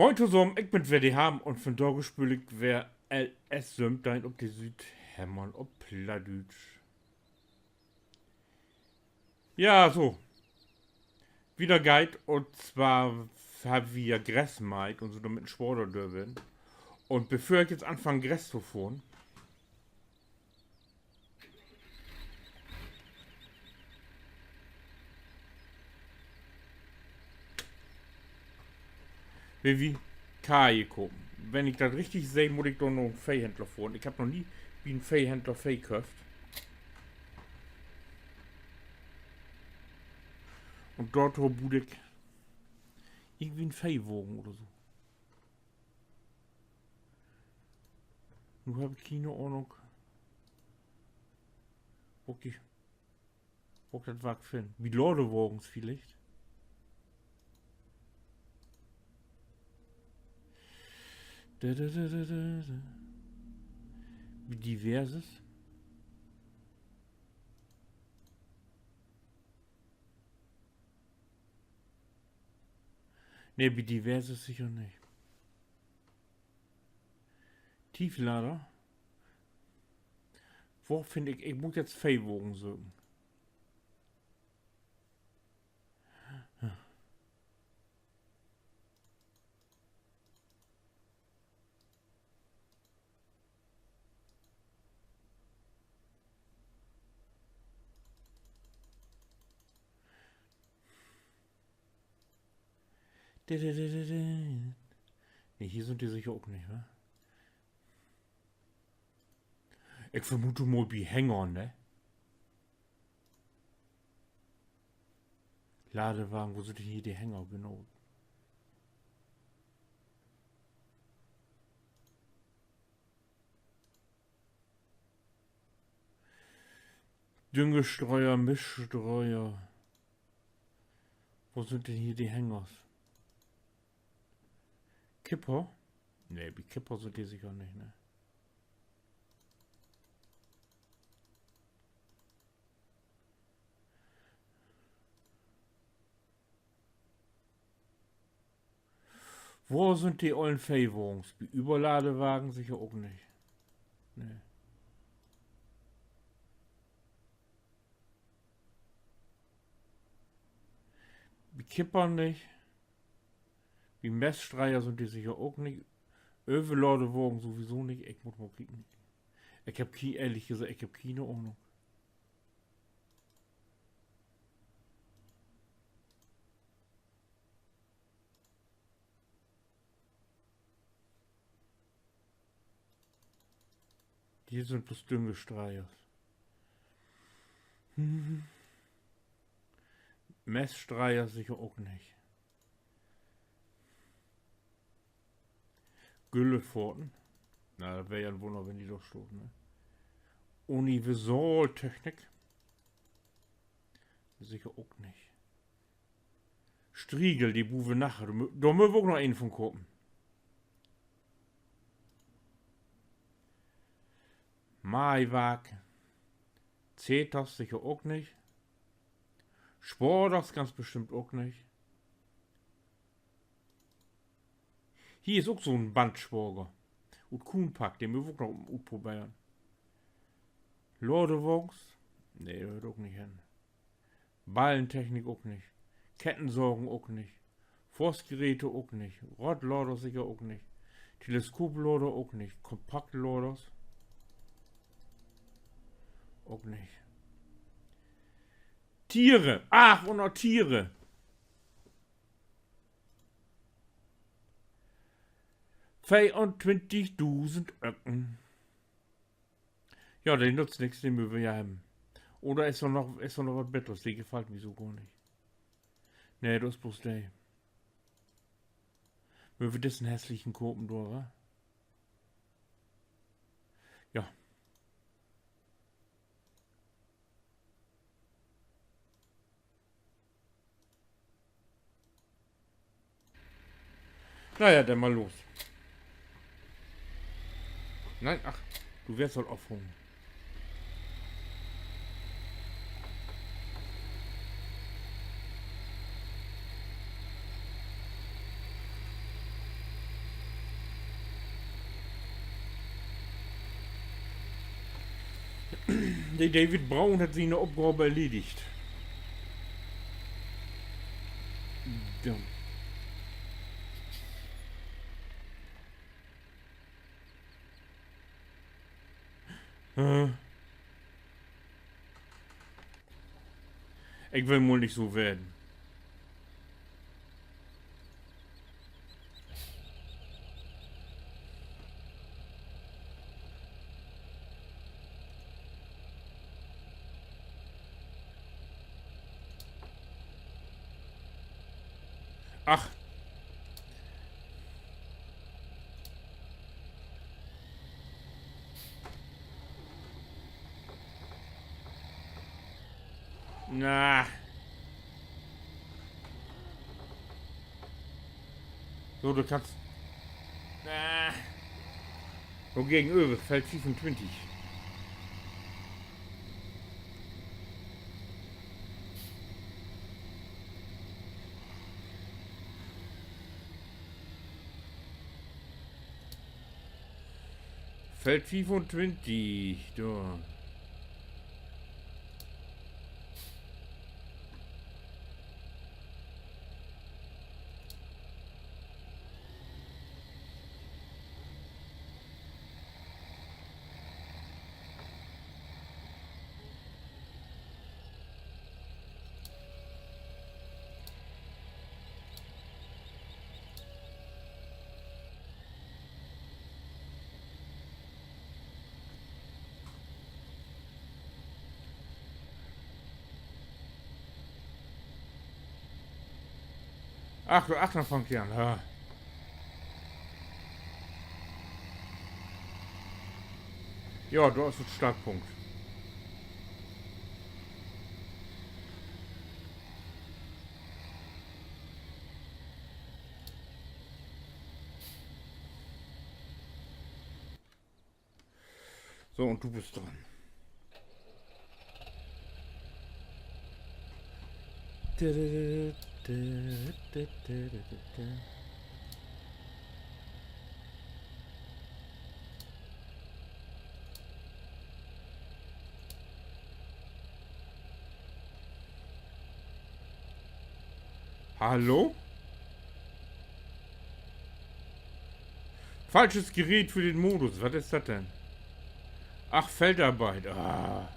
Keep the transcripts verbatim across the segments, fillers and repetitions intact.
Moin tosamen, ik bün weer de Harm un vundaag speel ik weer L S söventeihn op de Süd, hemmal op Plattdüütsch. Ja, so. Wieder geiht, un zwar hebbt wi ja Gras meiht un sünd dor mit en Schwader dör ween. Un bevör ik jetzt anfang, Gras to fohren, will wi Kaje kopen. Wenn ik dat richtig seh, mutt ik dor na en Veehhändler fohren. Ik hebb noch nie bi en Veehändler Vee köfft. Un dorto bruuk ik irgendwie en Veewagen oder so. Nu hebb ik kiene Ahnung, wo ik, wo ik dat Wark finn. Bi Ladewagens villicht. Da, da, da, da, da, da. Bi Diverses. Nee, bi Diverses seker nich. Tieflader. Wo finn ik, ik mutt jetzt Veewagen söken. Nee, hier sünd de seker ok nich, wa? Ik vermuut mal bi Hänger, ne? Ladewagen, wo sünd denn hier de Hänger? Genau. Düngestreuer, Miststreuer. Wo sünd denn hier de Hängers? Kipper? Nee, bi Kipper sünd de seker nich, ne? Wo sünd de ollen Veewagens? Bi Överladewagen seker ok nich. Nee. Bi Kipper nich. Bi Meststreier sünd de seker ok nich. Överladewagen sowieso nich. Ik mutt mal kieken. Ik hebb kie-, ehrlich seggt, ik hebb kiene Ahnung. Hier sünd blots Düngestreiers. Meststreier seker ok nich. Güllefahrten. Na, dat weer ja en Wunner, wenn de dor staht, ne? Universaltechnik. Seker ok nich. Striegel, de bruukt wi naher. Dor mö-, dor mööt wi ok noch een vun kopen. Maaiwark. Zetas seker ok nich. Spaders ganz bestimmt ok nich. Hier is ok so'n Bandschwager ut Kuhnpack, de mööt wi ok noch utproberen. Ladewagens? Nee, dor höört ok nich hen. Ballentechnik ok nich. Kettensagen ok nich. Forstgeräte ok nich. Radlader seker ok nich. Teleskoplader ok nich. Kompaktladers ok nich. Tiere. Ach, un noch Tiere. Veeruntwintigdusend Öcken. Ja, de nutzt nix, de mööt wi ja hebben. Oder is dor noch, is dor noch wat Beters? De gefallt mi so gor nich. Nee, dat is blots de. Mööt wi dissen hässlichen kopen dor, wa? Ja. Na ja, denn mal los. Nee, ach, du weerst al afhungen. De David Brown hett siene Opgaav erledigt. Dann. Äh. Ik will mal nich so wesen. Ach. Na. So, du kannst. Na. So, gegenöver, Feld fiefuntwintig. Feld fiefuntwintig, dor. Ach, dor achtern fangt he an, ja. Ja, dor is de Startpunkt. So, un du büst dran. Hallo? Falsches Gerät für den Modus. Wat is dat denn? Ach, Feldarbeit. Ah.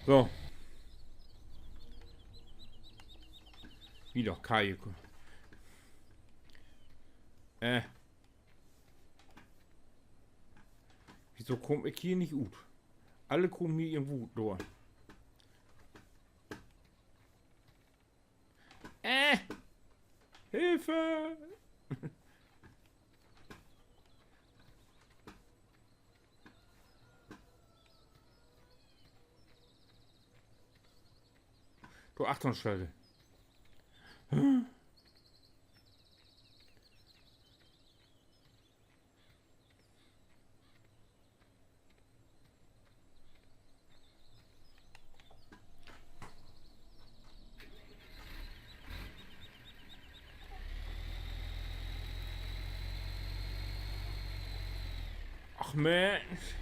So. Wieder Kaio. Äh. Wieso kaam ik hier nich ut? Alle kamen hier irgendwo dör. Äh! Hilfe! Du Achterschalter. Ach Mensch.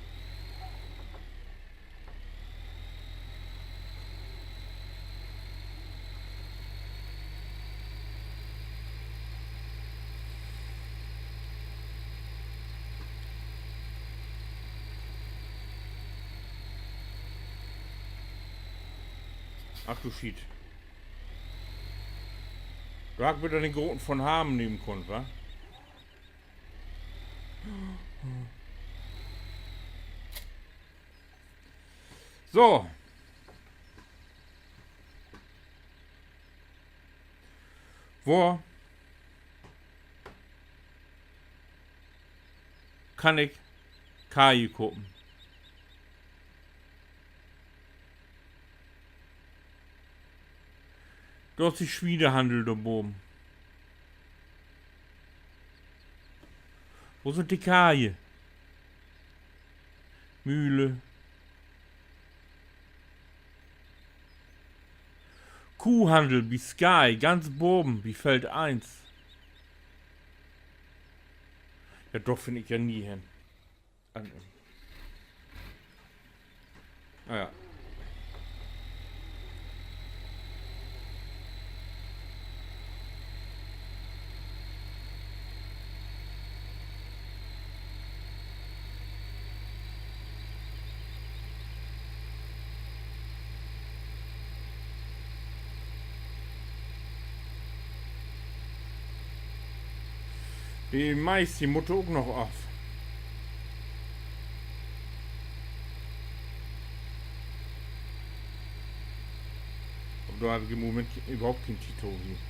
Ach du Schiet. Dor harr ik beter den Groten von Harm nehmen kunnt, wa? So. Wo kann ik Kaio kopen? Dor is de Swienehandel dor baven. Wo sünd de Kaie? Mühle. Kuhhandel bi Sky, ganz baven, bi Feld eens. Ja, dor finn ik ja nie hen. An, ah ja. De Mais, de mutt ok noch af. Aver dor heff ik in'n Moment överhaupt keen Tiet to hier.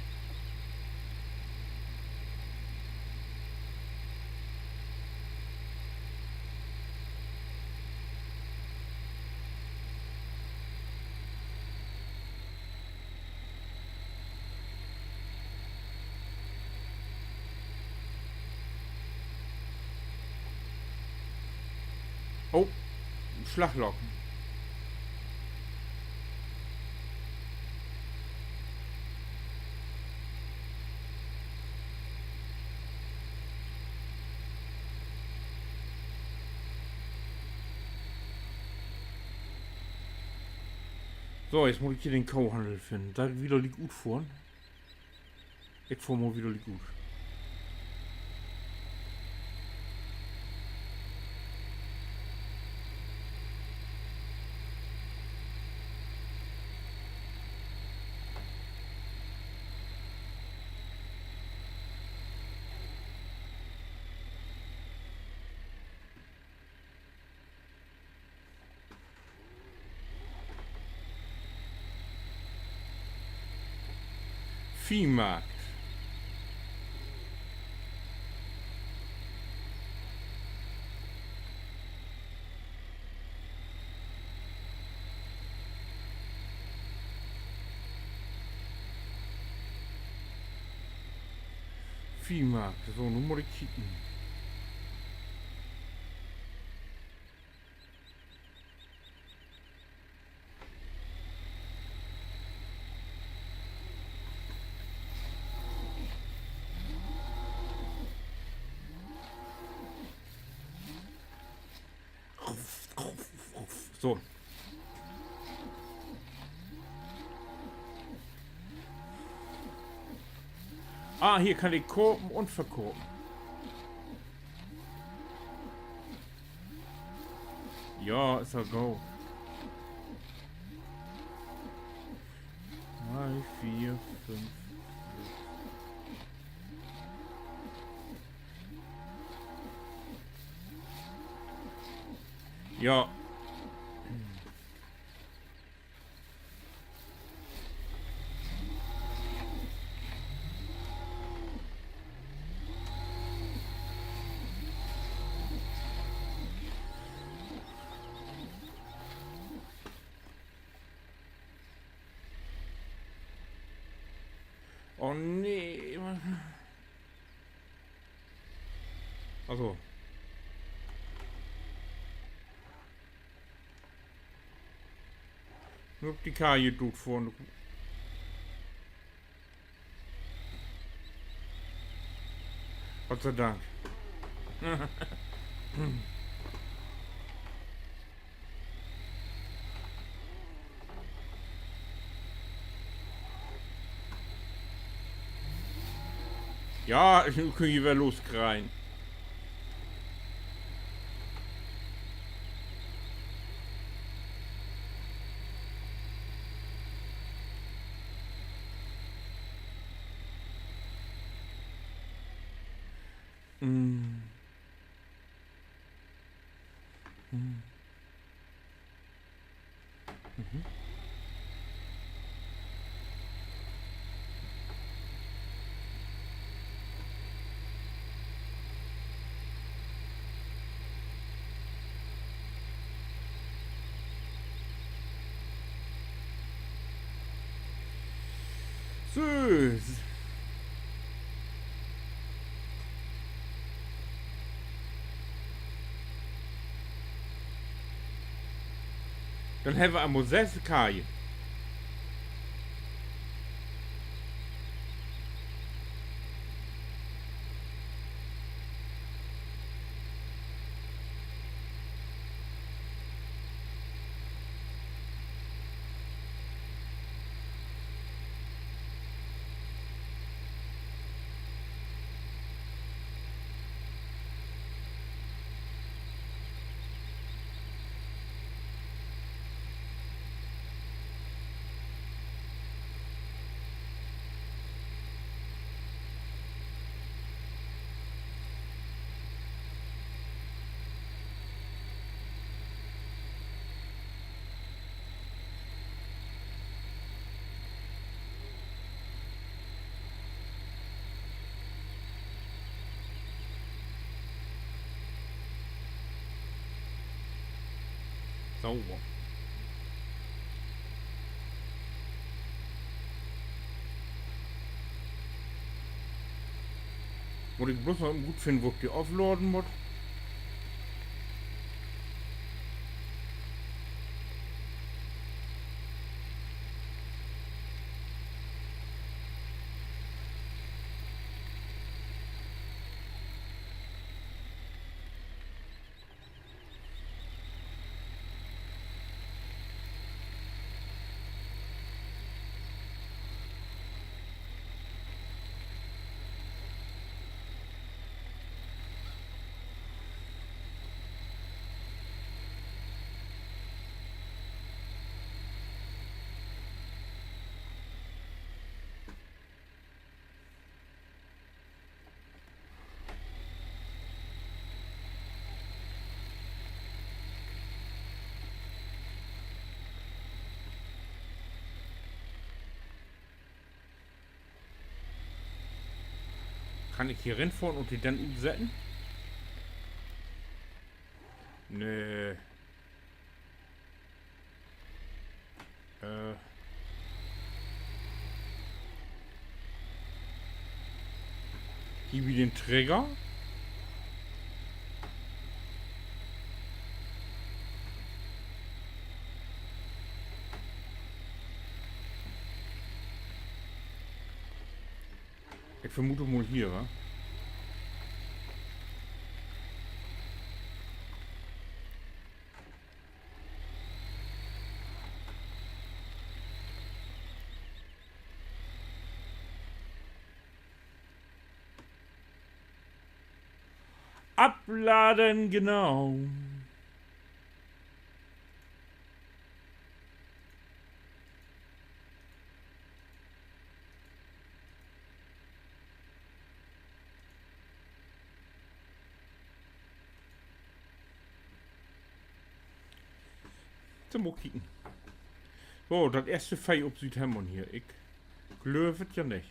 Oh, Slaglock. So, nu mutt ik hier den Kohhandel finnen. Dat wi dor liek utfohren. Ik fohr mal wieder liek ut. Viehmarkt. Viehmarkt, so, nu mutt ik kieken. So. Ah, hier kann ik kopen un verkopen. Ja, is ja goot. Dree, veer, fünf, söss. Ja. Oh nee, Mann. Also. Nu op de Kaje doot fohren. Gott sei Dank. Ja, nu köönt ji weer loskreien. Mm. Mm. Mhm. So. Denn hebbt wi al mal söss Kaje. Sauber. Mutt ik bloots noch even rutfinnen, wo ik de afladen mutt. Kann ik hier rinfohren un de denn utsetten? Nee. Äh. Hier bi den Trigger. Ik vermuut mal hier, wa? Afladen, genau. So, mal kieken. So, dat eerste Veeh op Südhemmern hier. Ik glööv et ja nich.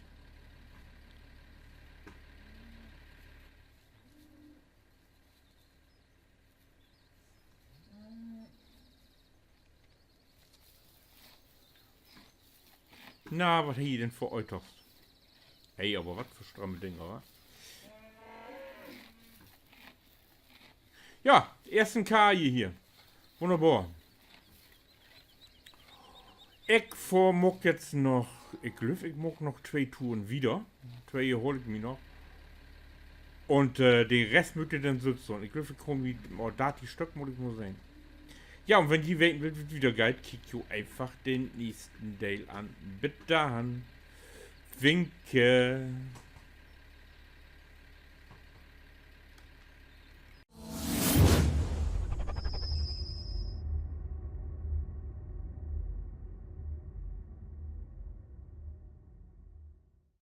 Na, wat hett ji denn för Eutos? Hey, aver wat för stramme Dinger, wa? Ja, eersten K hier. Wunnerbor. Ik fohr, maak jetzt noch, ik glööv, ik maak noch twee Touren wieder. Twee hool ik mi noch. Un, äh, de Rest mööt denn sülvst doon. Ik glööv, ik kaam mi, oh, dartig Stück, mutt ik mal sehn. Ja, un wenn ji weten wüllt, wo dat wieder geiht, kiekt jo eenfach den nächsten Deel an. Bit dann. Winke.